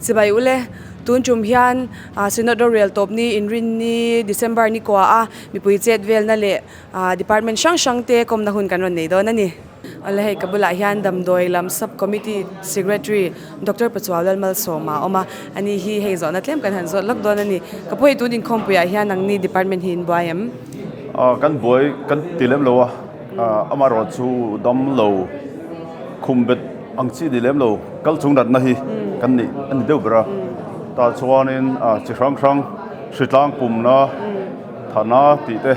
Chibai ule, tun tum hian Synod rorel tawp ni inrinni December ni kua a mipui chet velna leh department hrang hrang te kawmna hun kan rawn nei dawn a ni. Awle hei ka bulah hian damdawi lam sub committee secretary Doctor Pachuau Lalmalsawma a awm a, ani hi hei zawhna tlem kan han zawt lawk dawn a ni. Ka pawh hi tun inkhawmpuiah hian nangni department hi in buai em? Kan buai kan ti lem lo a, amaherawh chu dam lo khum bet ang chi ni lem lo kal chung natna hi kan nih a ni deuh ber a. Tah chuanin chi hrang hrang hritlang pumna thana tih te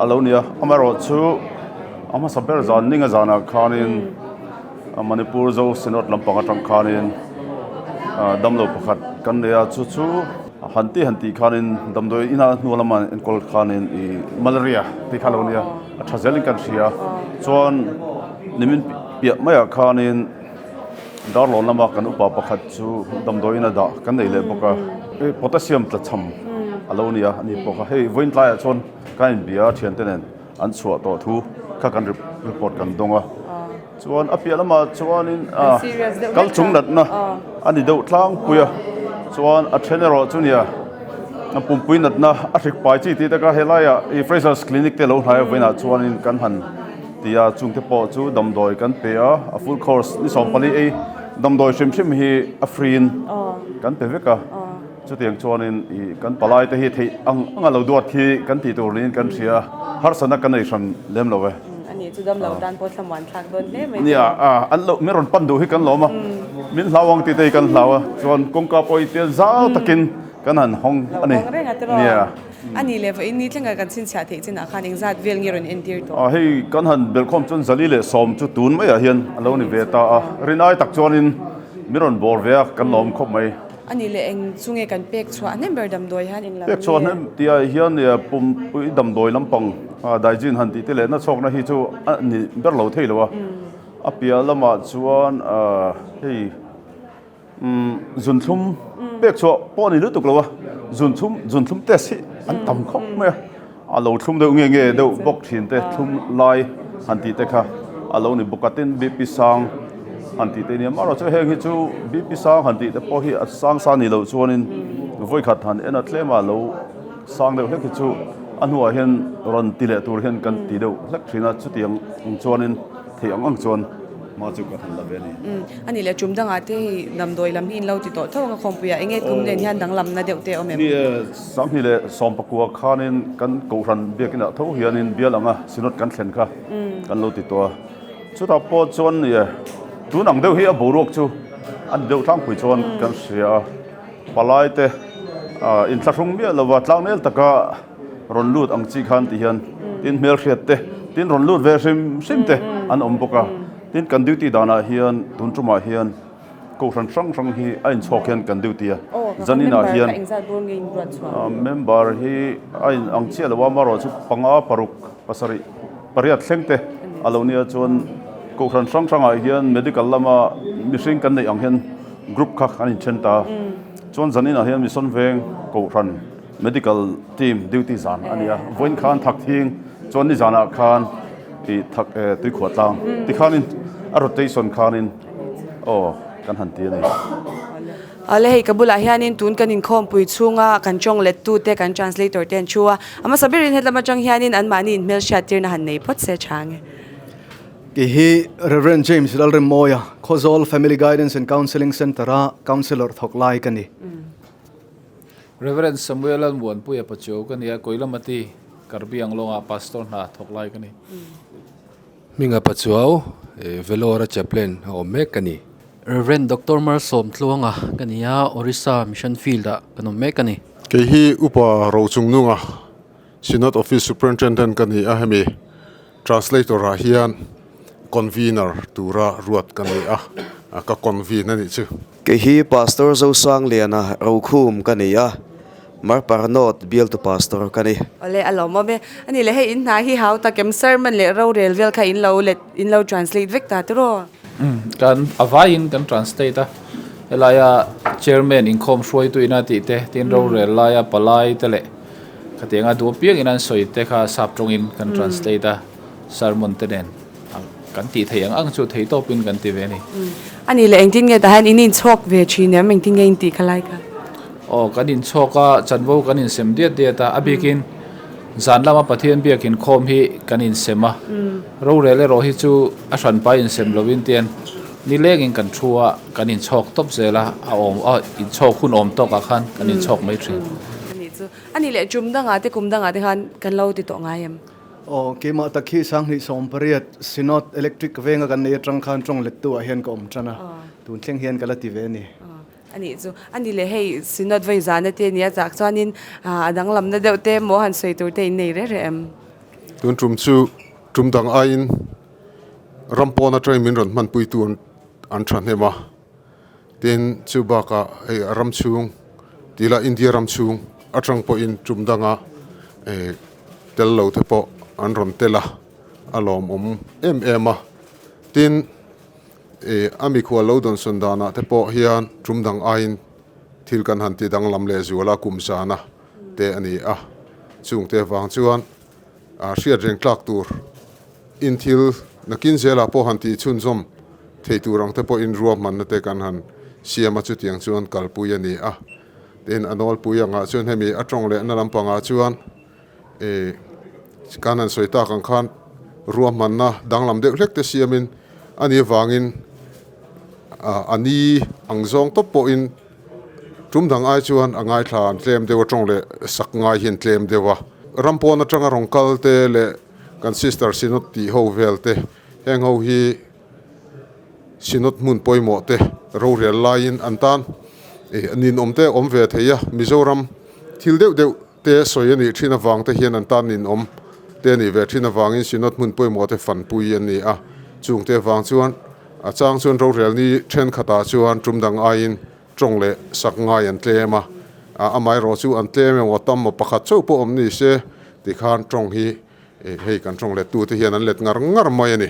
a lo ni a, amaherawh chu a hmasa ber zan ninga zanah khanin Manipur Zo Synod lampang atang khanin damlo pakhat kan nei a, chu chu han tih han tih khanin damdawi inah hnu lama enkawl khanin ih malaria tih kha a lo nia a tha zelin kan hria chuan nimin piah maiah khanin Darlawn lama kan upa pakhat chu damdawi ina dah kan nei leh bawk a, potassium tlachham a lo nia a ni bawk a, hei vawiin tlaiah chuan ka inbia a thiante nen an chhuah tawh thu kha kan report kan dawng a, chuan a piah lamah chuanin kal chung natna a ni deuh tlangpui a, chuan a then erawh chu nia pumpui natna a hrik pai chi tih te kha helaiah ih Frasers clinic te lo hnai a vawiinah chuanin kan han ti a, chungte pawh chu damdawi kan pe a, a full course ni 14 ei damdawi hrim hrim hi a free in kan pe vek a, chutiang chuanin ih kan palai te hi theih ang ang a lo duat khi kan tih tur niin kan hria a, harsatna kan nei hran lem lo e. Ani chu damlo tan pawh thlamuan thlak dawn hle mai. Nia, an lo min rawn pan duh hi kan lawm a, min hlau ang tih te hi kan hlau a, chuan kawngka pawh hi tian zau takin kan han hawng a ni. Lo hawng reng a tiraw? Nia. A nih leh vawiin ni thlengah kan chhinchhiah theih chinah khan engzat vel nge rawn entir tawh? Hei kan han belhkhawm chuan 410 chu tun maiah hian a lo ni ve ta a, rinai tak chuanin min rawn bawr ve a, kan lawm khawp mai. A nih leh eng chu nge kan pek chhuah hnem ber damdawi hian eng lam nge? Pek chhuah hnem tihah hian pumpui damdawi lampang daijin han tih te leh nachhawkna hi chu a ni ber lo thei lo a, a piah lamah chuan hei Zunthlum pek chhuah pawh a ni lutuk lo a, zunthlum zunthlum test hi an tam khawp mai a, a lo thlum deuh nge nge deuh bawk thin te thlum lai han tih te kha a lo ni bawk a, tin BP sang han tih te nia marawh chu heng hi chu BP sang han tih te pawh hi a sang sa ni loh chuanin vawikhat han en a tlem a lo sang deuh hlek hi chu a hnuah hian rawn ti leh tur hian kan ti deuh hlek thin a, chutiang ang chuanin theih ang ang chuan hma chu ka han la ve a ni. A nih leh tum dangah te hei damdawi lam hi in lo ti tawh tho ang a khawmpuiah eng nge tum nen hian danglamna deuh te a awm em? Ni e, 2019 khanin kan Kohhran biakinah tho hianin bial anga Synod kan thlen kha kan lo ti tawh a. Chutah pawh chuan ni e, tun ang deuh hi a boruak chu a ni deuh tlangpui chuan kan hria a. Palai te inthlahrung miah lova tlangnel taka rawn lut ang chi khan ti hian tin hmelhriat te tin rawn lut ve hrim hrim te an awm bawk a. Tin, kan duty danah hian tun tumah hian kohhran hrang hrang hi a inchhawk hian kan duty a. Zaninah hian member hi a in ang chiah lo a, amaherawh chu panga, paruk, pasarih, pariat thleng te a lo nia chuan kohhran hrang hrangah hian medical lama mihring kan neih ang hian group kha an inthen ta a. Chuan zaninah hian Mission Veng kohhran medical team duty zan a ni a, vawiin khan Thakthing chuan nizanah khan Tih thak e tui khuah tlang ti khanin a rotation khanin aw kan han ti a ni. Awle hei ka bulah hianin tun kan inkhawmpui chhunga kan tawng let tu te kan translator te an thu a, a hmasa berin hetlama atang hianin anmahni inhmel hriat tirna han nei phawt se tha ang e. Kei hi Rev. James Lalremmawia, Khawzawl Family Guidance and Counselling Centre-a Counsellor thawk lai ka ni. Rev. Samuel Lalmuanpuia Pachuau ka ni a, Koilamati Karbi Anglong-ah Pastor hna thawk lai ka ni. Hminga Pachuau, Vellore-a Chaplain a awm mek ka ni. Rev. Doctor Malsawm Tluanga ka ni a, Orissa Mission Field-ah kan awm mek a ni. Kei hi Upa Rochungnunga, Synod Office Superintendent ka ni a, hemi Translator-ah hian Convener tura ruat ka ni a, ka convene a nih chu. Kei hi Pastor Zosangliana Rokhum ka ni a, Marparnawt bialtu Pastor ka ni. Awle a lawmawm e. A nih leh hei in hna hi hau tak em sermon leh rorel vel kha in lo let in lo translate vek ta tiraw? Kan a vaiin kan translate a, helaia chairman inkhawm hruaitu ina tih te, tin rorel laia palai te leh Khatianga duh apiangin an sawi te kha sap tawngin kan translate a, sermon te nen kan tih theih ang ang chu thei tawpin kan ti ve a ni. A nih leh engtin nge tah hian in inchhawk ve thin em? Engtin nge in tih kha lai kha? Aw, kan inchhawk a, chanvo kan insem diat diat a, a bikin zan lama Pathian biak inkhawm hi kan insem a, rorel erawh hi chu a hranpa insem lovin tian nilengin kan thu a, kan inchhawk tawp zel a, a awm a inchhawk hun awm tawkah khan kan inchhawk mai thin. A nih chu. A nih leh tum dangah te kum dangah te khan kan lo ti tawh ngai em? Aw, keimah tak hi 2018 Synod Electric venga kan nei atang khan tawng lettu ah hian ka awm tan a, tun thleng hian ka la ti ve a ni. A nih chu, a ni leh hei Synod vawi zana te nia chak chuanin a danglamna deuh te maw han sawi tur te in nei reh reh em? Tun tum chu tum dang aiin ram pawn atangin min rawn hmanpuitu an thahnem a. Tin, chu bakah hei a ram chhung ti ila India ram chhung atang pawhin tum danga eh tel lo te pawh an rawn tel a, a lawmawm em em a. Tin, eh a mikhual lo dawnsawn danah te pawh hian tum dang aiin thil kan han ti danglam leh zual a, kum zana te a ni a. Chungte vang chuan ah hriat reng tlak tur. In thil nakin zelah pawh han tih chhunzawm thei tur ang te pawhin ruahmanna te kan han siam a, chutiang chuan kalpui a ni a. Tin, a nawlpui angah chuan hemi a tawng lehna lampangah chuan ih kan han sawi tak ang khan ruahmanna danglam deuh hlek te siamin a nih avangin a ni ang zawng tawp pawhin tum dang ai chuan a ngaithla an tlem deuh a, tawng leh sak ngai hi an tlem deuh a. Ram pawn atanga rawn kal te leh Kan Sister Synod tih ho vel te, heng ho hi Synod hmun pawimawh te rorel laiin an tan ninawm te awm ve thei a, Mizoram thil deuh deuh te sawi a nih thin avang te hian an tan ninawm te a nih ve thin avangin Synod hmun pawimawh te fanpui an ni a, chungte avang chuan a chang chuan rorel ni thenkhatah chuan tum dang aiin tawng leh sak ngai an tlem a, amaherawh chu an tlem emaw tam maw pakhat chauh pawh awm ni se tikhan tawng hi hei kan tawng lettu te hian an let ngar ngar mai a ni.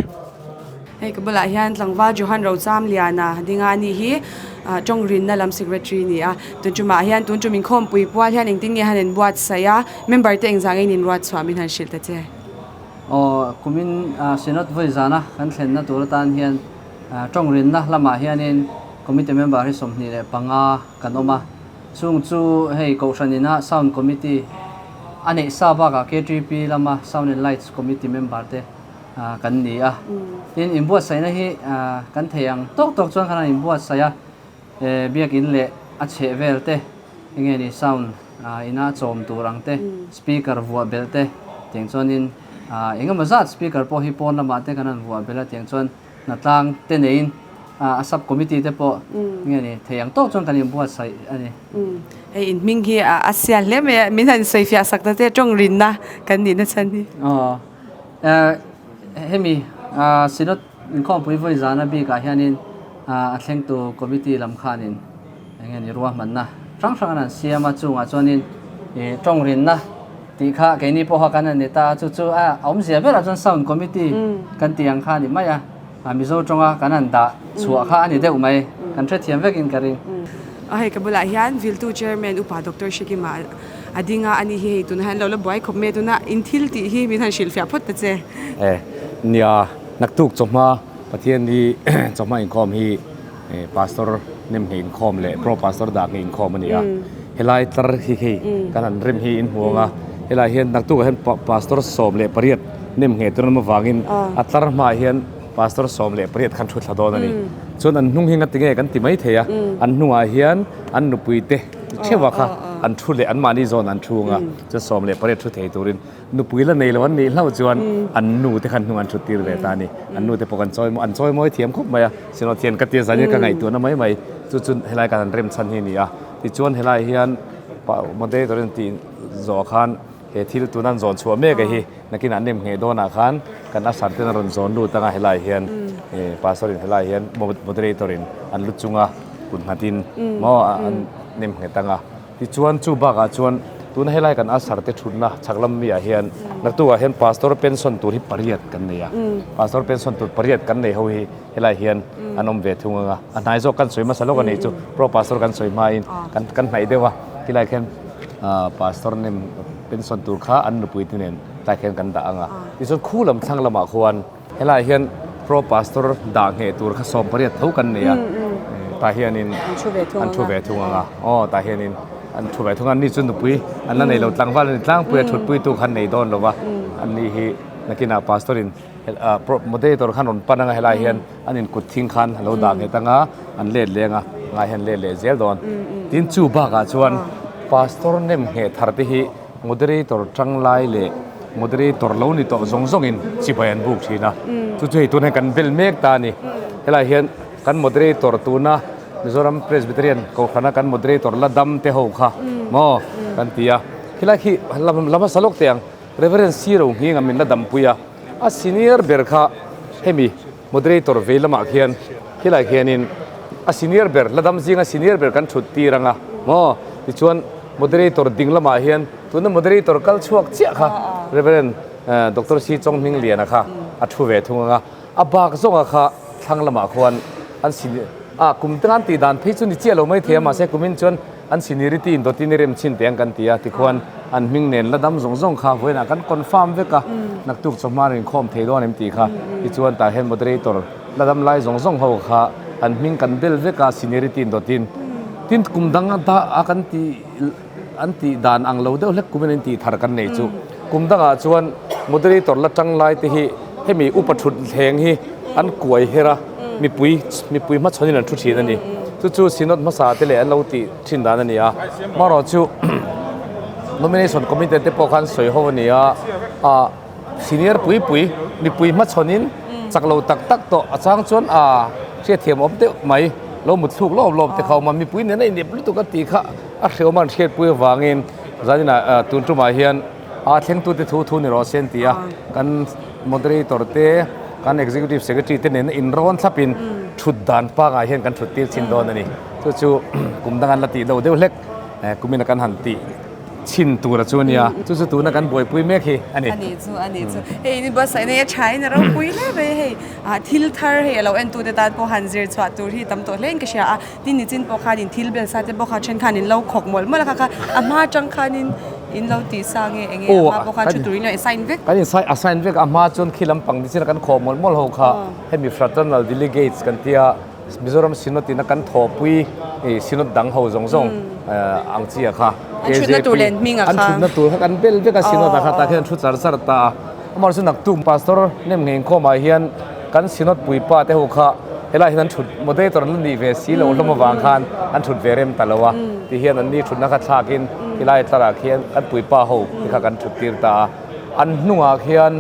Hei ka bulah hian tlangval Johan Rochamliana dinga anih hi tawng rinna lam secretary a ni a, tun tumah hian tun tum inkhawmpui pual hian engtin nge han inbuatsaih a, member te engzah nge in inruat chhuah min han hrilh ta che. Aw kumin Synod vawi zana kan thlenna tur atan hian Tawng rinna lamah hianin Committee member hi 25 kan awm a, chung chu hei Kohhran ina Sound Committee a neih sa bakah KTP lama Sound and Lights Committee member te kan ni a. Tin, inbuatsaihna hi kan thei ang tawk tawk chuan khan an inbuatsaih a, Biakin leh a chheh vel te, enge ni sound ina chawm tur ang te, speaker vuah belh te, tiang chuanin engemaw zat speaker pawh hi pawn lamah te kan han vuah belh a, tiang chuan hnatlang te neiin a sub committee te pawh nge ni thei ang tawk chuan kan inbuatsaih a ni. Hei in hming hi a sial hle mai a, min han sawifiah sak ta che tawng rinna kan nihna chhan hi. Aw hemi Synod inkhawmpui vawi zana bikah hianin a thlengtu committee lam khanin enge ni ruahmanna hrang hrang an han siam a, chungah chuanin tawng rinna Tih kha keini pawha kan han ni ta a, chu chu a awmzia berah chuan sound committee kan tih ang kha a ni mai a, Mizo tawnga kan han dah chhuah kha a ni deuh mai, kan hrethiam vekin ka ring. A hei ka bulah hian Viltu Chairman Upa Doctor Hrekima a ding a, ani hi hei tunah hian lo la buai khawp mai a, tuna in thil tih hi min han hrilhfiah phawt ta che. E, nia, naktuk chawhma Pathian hi chawhma inkhawm hi Pastor nem nghei inkhawm leh Pro Pastor dah nghei inkhawm a ni a. Helai tlar hi hei kan han rem hi in hmu ang a, helai hian naktukah hian Pastor 18 nem nghei tur an awm avangin a tlar hmaah hian Pastor 18 khan thu thla dawn a ni. Chuan an hnung hi nga tinge kan ti mai thei a, an hnungah hian an nupui te theuha kha an thu leh anmahni zawn an thu ang a, chuan 18 thu thei turin Nupui la nei lo an nih hlauh chuan an nu te khan hnung an thut tir ve ta a ni. An nu te pawh kan chawi an chawi mawi thiam khawp mai a, Sinawt thian ka tia zan hi ka ngaihtuahna mai mai chu chu helai kan han rem chhan hi a ni a. Tichuan helai hian moderator in tih zawh khan he thil tuna an zawn chhuah mek a hi nakinah an nem ngheh dawnah khan kan usher ten a rawn zawn lut anga helai hian pastor in helai hian moderator in an lu chunga kut nghatin maw an nem nghet anga. Tichuan chu bakah chuan tuna helai kan usher te thutna chhak lam mi ah hian naktukah hian pastor pension tur hi pariat kan nei a, pastor pension tur pariat kan nei ho hi helai hian an awm ve thung ang a, a hnai zawk kan sawi hmasa lawk a nih chu pro pastor kan sawi hmain kan kan hnaih deuh a tilai khian pastor nem pension tur kha an nupui te nen tlai khian kan dah ang a, tichuan khu lam thlang lamah khuan. Helaiah hian Pro Pastor dah ngheh tur kha 18 tho kan nei a, tah hianin an thu ve thung ang a, aw tah hianin an thu ve thung a, ni chu nupui an la nei lo tlangval a ni tlangpui a thutpuitu khan nei dawn lo va, an ni hi nakinah Pastor in Moderator khan rawn pan anga helai hian an in kut thing khan a lo dah nghet anga an let leng a ngai hian let leh zel dawn. Tin chu bakah chuan Pastor nem ngheh thar te hi Moderator tanglai leh Moderator lo ni tawh zawng zawngin chibai an buk thin a. Chu chu hei tun hian kan bel mek ta a ni. Helai hian kan Moderator tuna Mizoram Presbyterian Kohhrana kan Moderator la dam te ho kha maw kan ti a. Khilai khi lam hmasa lawk teh ang. Reverend C Rohminga min la dampui a, a senior ber kha hemi moderator vei lamah khian khilai khianin a senior ber la dam zinga senior ber kan thut tir ang a maw tichuan moderator ding lamah hian tuna moderator kal chhuak chiah kha Reverend Doctor C Chawnghmingliana kha a thu ve thung ang a, a bak zawnga kha thlang lamah khuan an senior a kum te an tih dan phei chu ni chiah lo maithei a mahse kumin chuan An seniority in dawtin i rem chhin teh ang kan ti a, tikhuan an hming nen la dam zawng zawng kha vawiinah kan confirm vek a, naktuk chawhma rin khawm thei dawn em tih kha tichuan tah hian moderator la dam lai zawng zawng ho kha an hming kan bel vek a seniority in dawtin tin kum dang a kan tih an tih dan ang lo deuh hlek kumin an tih thar kan nei chu kum dangah chuan moderator la tang lai te hi hemi upa thut thleng hi an kuai her a. Mipui mipui hmachhawnin an thu thin a ni. Chu chu Synod hmasa te leh an lo tih thin dan a ni a. Marawh chu Nomination Committee te pawh khan sawi ho a ni a, ah senior pui pui mipui hmachhawnin chak lo tak tak tawh a chang chuan ah hriatthiam awm deuh mai lo mut thluk lawp lawp te kha a awm a, mipui nena inep lutuk a tih kha a hreawm a an hriatpui avangin zaninah tun tumah hian a thlengtute thu thu ni rawh se an ti a, kan moderator te, kan executive secretary te nena inrawn thlapin thut dan pangah hian kan thut tir chin dawn a ni. Chu chu kum dang an la tih deuh deuh hlek kumina kan han tih chhin tur a chu a nia. Chu chu tuna kan buaipui mek hi a ni. A ni chu, a ni chu. Hei in buatsaih nei a thain a ropui hle mai a hei. Thil thar hei a lo entute tan pawh han zir chhuah tur hi tam tawh hlein ka hria a. Tin nichin pawh khanin thil bel sa te pawh kha then khan in lo khawk mawlh mawlh a kha kha a hma atang khanin in lo tih sa nge eng nge a hma pawh khan thu turin a sign vek. Kan in sign a sign vek a hma chuan khi lampang nichin a kan khawh mawlh mawlh ho kha hemi fraternal delegates kan tia Mizoram Synod in a kan thawhpui ih Synod dang ho zawng zawng ang chi a kha An thutna tur leh an hming a kha. An thutna tur kha kan bel vek a Synod ah kha tah khian an thu char char ta a. Amaherawhchu naktuk Pastor nem ngei inkhawmah hian kan Synod puipa te ho kha helaiah hian an thut moderator an la nih ve si loh hlawm avang khan an thut ve rem ta lo a ti hian an ni thutna kha thlakin helai tlarah khian kan puipa ho te kha kan thut tir ta a. An hnungah khian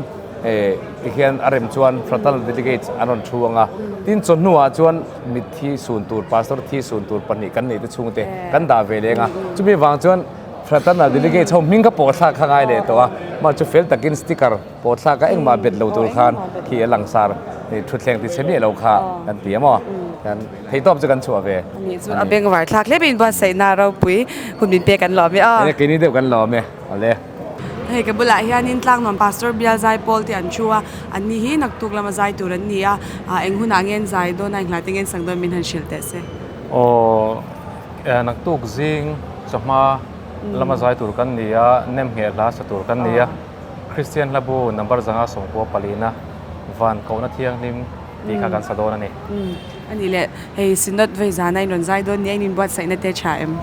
eh ti khian a rem chuan fraternal delegates an rawn thu ang a. Tin chawhnuah chuan mitthi sun tur Pastor thi sun tur pahnih kan neih te chhungte kan dah ve leng a. Chumi vang chuan Fraternal delegates ho hming kha pawh thlak kha ngai leh tawh a, mah chu fel takin sticker pawh thlak a engmah bet lo tur khan khi a langsar thutthleng ti chhe miah lo kha kan ti a maw? Kan theihtawp chu kan chhuah ve. Ani chu a bengvar thlak hle mai inbuatsaihna ropui hun min pek kan lawm e aw. Enge keini deuh kan lawm e awle. Hei ka bulah hianin Tlangnuam Pastor Bial zai pawl te an thu a, anni hi naktuk lama zai tur an ni a, eng hunah nge an zai dawn a, enghlai te nge an sak dawn min han hrilh teh se. Aw. Naktuk zing chawhma lama zai tur kan ni a, nemngheh hla sa tur kan ni a, Kristian hlabu number 194 van kohna thianghlim tih kha kan sa dawn a ni. A nih leh, hei Synod vei zana in rawn zai dawn nia, in inbuatsaihna te tha em?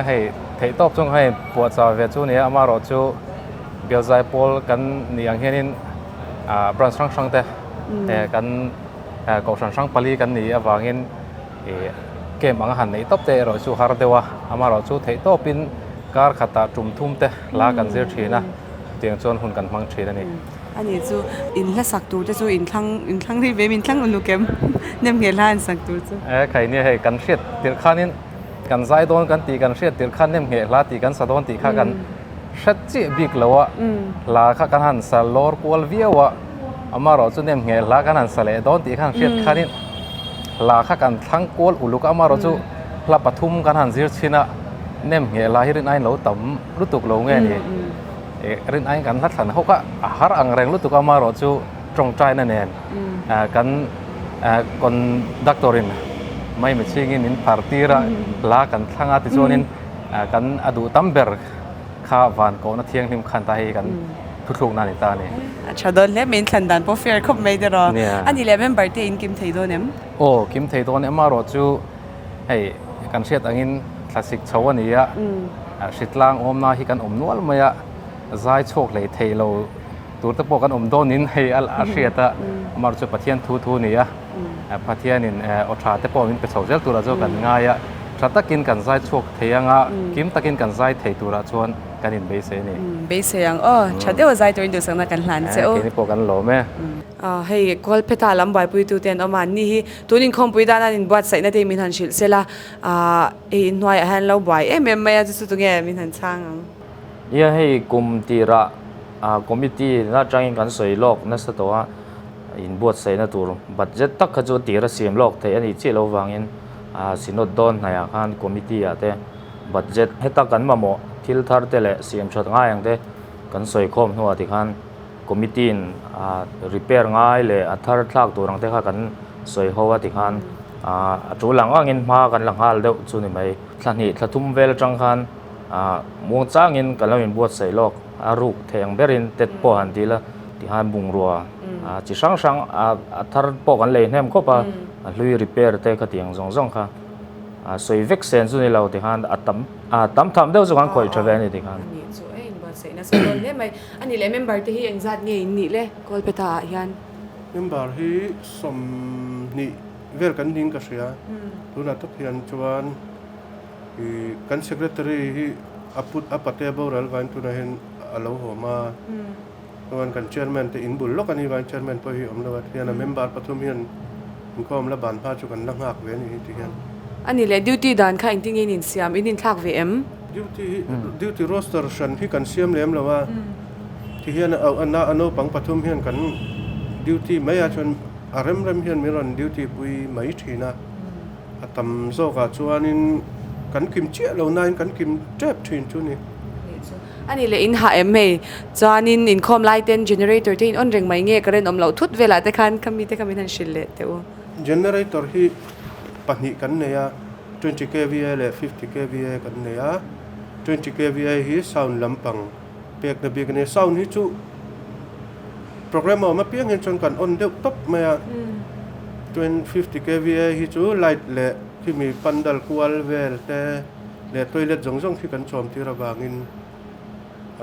Hei theihtawp chung hei puahchah ve chu nia, amaherawh chu bial zai pawl kan nih ang hianin branch hrang hrang te kan kohhran hrang pali kan nih avangin Ih camp anga han neih tawp te erawh chu har deuh a, amaherawh chu theih tawpin kar khatah tum thum te hla kan zir thin a, chutiang chuan hun kan hmang thin a ni. A nih chu in hla sak tur te chu in thlang in thlang rih ve min thlang uluk em nem nge hla an sak tur chu. E khai nia hei kan hriat tirh khanin kan zai dawn kan tih kan hriat tirh khan nem nge hla tih kan sa dawn tih kha kan hret chiah bik lo a, hla kha kan han sa lawr kual viau a, amaherawh chu nem nge hla kan han sa leh dawn tih kha han hriat khanin. Hla kha kan thlang kual uluk a, amaherawh chu hla pathum kan han zir chhin a, nem ngheh hla hi rin aiin lo tam lutuk lo nge ni? Rin aiin kan hla thlan ho kha a har ang reng lutuk a, amaherawh chu tawngtaina nen kan conductor in Maimi chhingin min phar tir a, hla kan thlang a tichuanin kan a duh tam ber kha van kohna thianghlim khan ta hei kan. thuthlukna a ni ta a ni. A tha dawn hle mai, inthlan dan pawh fair khawp mai tiraw. A nih leh member te in kim thei dawn em? Aw, kim thei dawn e. Amaherawh chu hei kan hriat angin thlasik chho a ni a, hritlang awmna hi kan awm nual mai a, zai chhuak hlei thei lo tur te pawh kan awm dawnin hei a hriat a, amaherawh chu Pathian thu thu a ni a, Pathianin aw tha te pawh min pe chho zel turah chuan kan ngai a, tha takin kan zai chhuak thei anga kim takin kan zai thei turah chuan kan inbeisei a ni. Beisei ang aw, tha deuh a zai turin duhsakna kan hlan che u. Keini pawh kan lawm e. Hei Kawlphetha lam buaipuitu te an awm a, anni hi tun inkhawmpui dana an inbuatsaihna te hi min han hrilh sel a, hei inhnuaiah hian an lo buai em em mai a, chu chu tunge min han chhang ang? Nia hei kum tirah committee na atangin kan sawi lawk nasa tawh a, inbuatsaihna tur budget tak kha chu tir a siam lawk theih a nih chiah loh vangin Synod dawn hnaiah khan committee ah te budget heta kan mamawh thil thar te leh siam that ngai ang te kan sawi khawm hnuah tikhan Committee in repair ngai leh a thar thlak tur ang te kha kan sawi ho a tikhan a tul ang angin hma kan la nghal deuh chu ni mai. Thla hnih thla thum vel atang khan muang changin kan lo inbuatsaih lawk a ruk thei ang berin tet pawh han ti ila tikhan bungrua chi hrang hrang a thar pawh kan lei hnem khawp a, a hlui repair te khatiang zawng zawng kha sawi vek sen chu ni lo tikhan a tam a tam tham deuh chu kan khawih tha ve a ni tikhan. A nih leh member te hi engzat nge in nih le Kolpeta ah hian? Member hi 20 vel kan ning ka hria. Tunah tak hian chuan ih kan secretary hi a put a pate boral vain tunah hian a lo hawm a. Chuan kan chairman te in bul lawk a ni vain chairman pawh hi a awm lo a. Tihian a member pathum hian inkhawm la ban hma chu kan la nghak ve a ni hi tihian. A nih leh duty dan kha engtin nge in insiam? In inthlak ve em? Duty hi duty roster hran hi kan siam lem lo a, ti hian a na a naupang pathum hian kan duty mai a chuan a rem rem hian min rawn duty pui mai thin a, a tam zawkah chuanin kan kim chiah lo nain kan kim tep thin chu ni. A ni leh in hah em hei, chuanin inkhawm lai ten generator te in on reng mai nge current awm loh thut velah te khan kha mite kha min han hrilh leh teh u. Generator hi pahnih kan nei a. 20 kva leh 50 kva kan nei a, 20 kva hi sound lampang pekna bik a ni. Sound hi chu program a awm apiang hian chuan kan on deuh tawp mai a, 50 kva hi chu light leh khimi pandal kual vel te leh toilet zawng zawng khi kan chawm tir avangin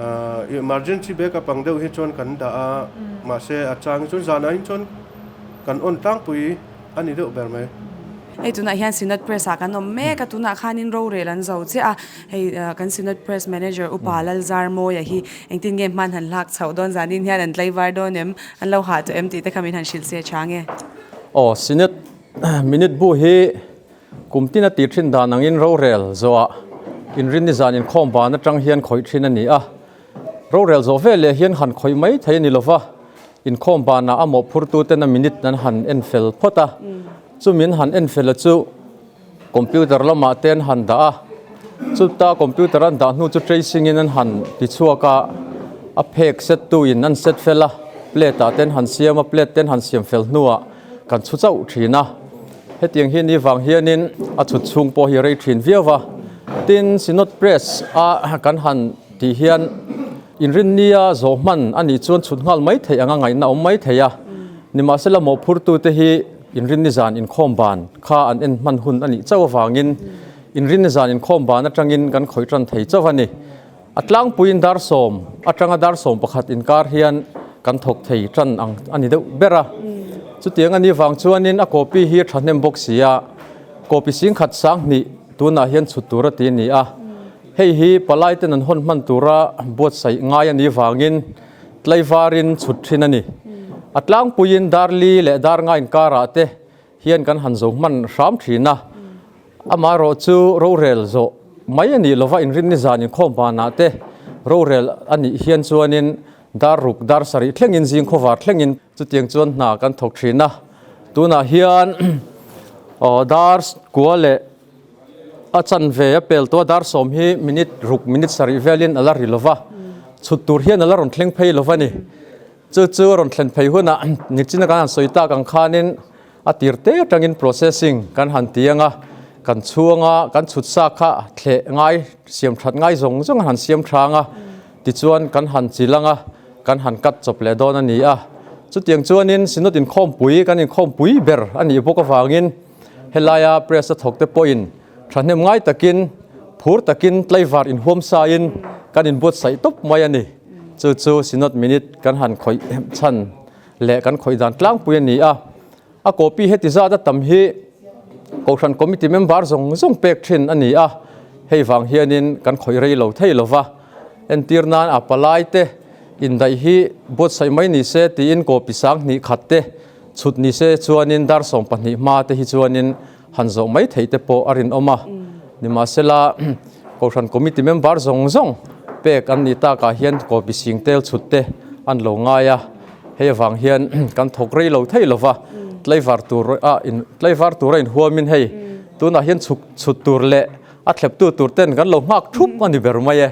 ahh emergency backup ang deuh hi chuan kan dah a, mahse a chang hi chuan zanah hi chuan kan on tlangpui. A ni deuh ber mai. Hei tunah hian Synod Press ah kan awm mek a, tunah khanin rorel an zo chiah a, hei kan Synod Press Manager Upa Lalzarmawia hi engtin nge hman han hlak chhoh dawn zanin hian an tlaivar dawn em, an lo hah tawh em tih te kha min han hrilh se tha nge. Aw Synod minute bu hi kum tin a tih thin dan angin rorel zawhah inrinni zan inkhawm ban atang hian khawih thin a ni a, Rorel zawh vel leh hian han khawih mai thei a ni lova, inkhawm banah a mawhphurtuten a minute an han en fel phawt a, chumi an han en fel a chu computer lamah te an han dah a, chuta computer an dah hnu chu tracing in an han ti chhuak a, a phek set tu in an set fel a, plate ah te an han siam a, plate te an han siam fel hnuah kan chhu chauh thin a, hetiang hi ni vang hianin a chhut chhung pawh hi rei thin viau va, tin Synod Press a kan han. Tih hian inrinnia zawh hman a nih chuan chhut nghal mai theih anga ngaihna awm mai thei a. Nimahsela mawhphurtute hi inrinni zan inkhawm ban kha an en hman hun a nih chauh avangin inrinni zan inkhawm ban atangin kan khawih tan thei chauh a ni. A tlangpuiin dar sawm atanga dar 11 inkar hian kan thawk thei tan ang a ni deuh ber a. Chutiang a nih vang chuanin a copy hi a thahnem bawk si a, copy 10,000 2 tunah hian chhut tur a ti a ni a. Hei hi palai ten an hawn hman tura buatsaih ngai a nih vangin tlaivarin chhut thin a ni. A tlangpuiin Darli leh Darnga inkarah te hian kan han zo hman hram thin a. Amaherawh chu rorel zawh mai a nih lova inrinni zan inkhawm banah te rorel a nih hian chuanin dar ruk dar sarih thlengin zing khawvar thlengin chutiang chuan hna kan thawk thin a. Tunah hian dar kua leh A chanve a pel tawh a, dar sawm hi minute ruk minute sarih velin a la ri lova, chhut tur hian a la rawn thleng phei lova ni. Chu chu a rawn thlen phei hunah nichina kan han sawi tak ang khanin a tir te atangin processing kan han ti ang a, kan chhunga kan chhut sa kha thleh ngai siam that ngai zawng zawng an han siam tha ang a, tichuan kan han chil ang a. kan han cut chawp leh dawn a ni a. Chutiang chuanin Synod inkhawmpui kan inkhawmpui ber a nih bawk avangin helaia press a thawkte pawhin thahnem ngai takin phur takin tlaivar inhuamsain kan inbuatsaih tawp mai a ni. Chu chu Synod minute kan han khawih chhan leh kan khawih dan tlangpui a ni a. A copy heti zat a tam hi Kohhran Committee member zawng zawng pek thin a ni a, hei vang hianin kan khawih rei lo thei lo va. Entir nan a palai te indaih hi buatsaih mai ni se tiin copy sang hnih khat te chhut ni se chuanin dar 12 hma te hi chuanin han zawh mai theih te pawh a rinawm a. Nimahsela Kohhran Committee member zawng zawng pek an nih takah hian copy sing tel chhut te an lo ngai a. Hei avang hian kan thawk rei lo thei lova, tlaivar tur a in tlaivar tura inhuamin hei tunah hian chhuk chhut tur leh a thleptu tur ten kan lo nghak thup a ni ber mai e.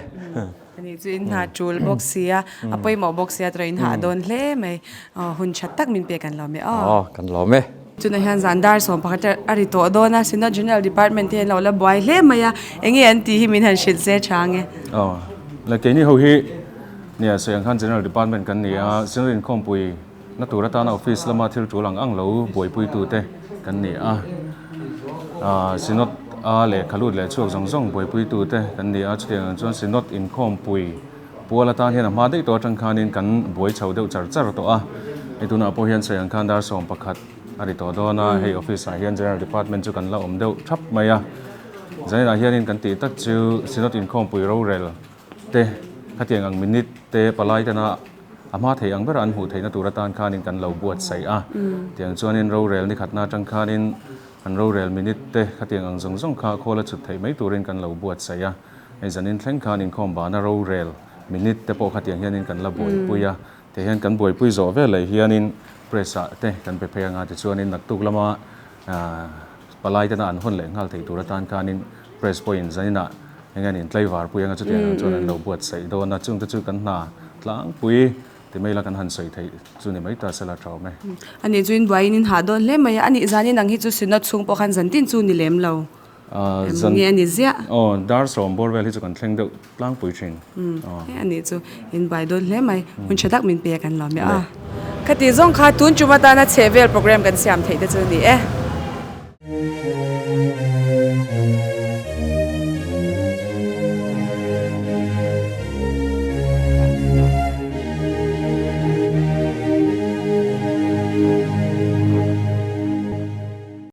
Ani chu in hna tul bawk sia, a pawimawh bawk sia tura in hah dawn hle mai. Aw hun that tak min pek kan lawm e aw. Aw kan lawm e. Tunah hian zan dar 11 a ri tawh dawn a, Synod General Department te hian lo la buai hle mai a, enge an tih hi min han hrilh se tha ange. Aw le keini ho hi Nia, sawi ang khan General Department kan ni a, Synod inkhawmpui na tur atana office lama thil tul ang ang lo buaipuitute kan ni a. Synod a lehkha lut leh chhuak zawng zawng buaipuitute kan ni a, chutiang ang chuan Synod inkhawmpui pual atan hian a hma daih tawh atang khanin kan buai chho deuh char char tawh a. Hei tunah pawh hian sawi ang khan dar 11 a ri tawh dawn a, hei office ah hian General Department chu kan la awm deuh thap mai a. Zaninah hianin kan tih tak chu Synod inkhawmpui rorel te khatiang ang minute te palai tena a hma thei ang bera an hmuh theihna tur atan khanin kan lo buatsaih a. Tiang chuanin rorel ni khatna atang khanin an rorel minute te khatiang ang zawng zawng kha khawl a chhut theih mai turin kan lo buatsaih a. Hei zanin thleng khan inkhawm bana rorel minute te pawh khatiang hianin kan la buaipui a. Teh hian kan buaipui zawh vel leh hianin press ah te kan pe phei anga tichuanin naktuk lama palai tena an hawn leh nghal theih tur atan khanin press pawhin zaninah eng nge niin tlaivar pui anga chutiang ang chuan an lo buatsaih dawn a, chungte chu kan hna tlangpui ti mai ila kan han sawi theih chu ni mai ta sela tha awm e. Ani chu in buaiin in hah dawn hle mai a, anih zanin ang hi chu Synod chhung pawh khan zantin chu ni lem lo. Zan nge a ni ziah. Aw, dar sawm bawr vel hi chu kan thleng deuh tlangpui thin. Aw. He a nih chu in bai dawn hle mai. Hun tha tak min pe a kan lawm e aw. Khati zawng kha tun tum atana chhehvel program kan siam theih te chu a ni e.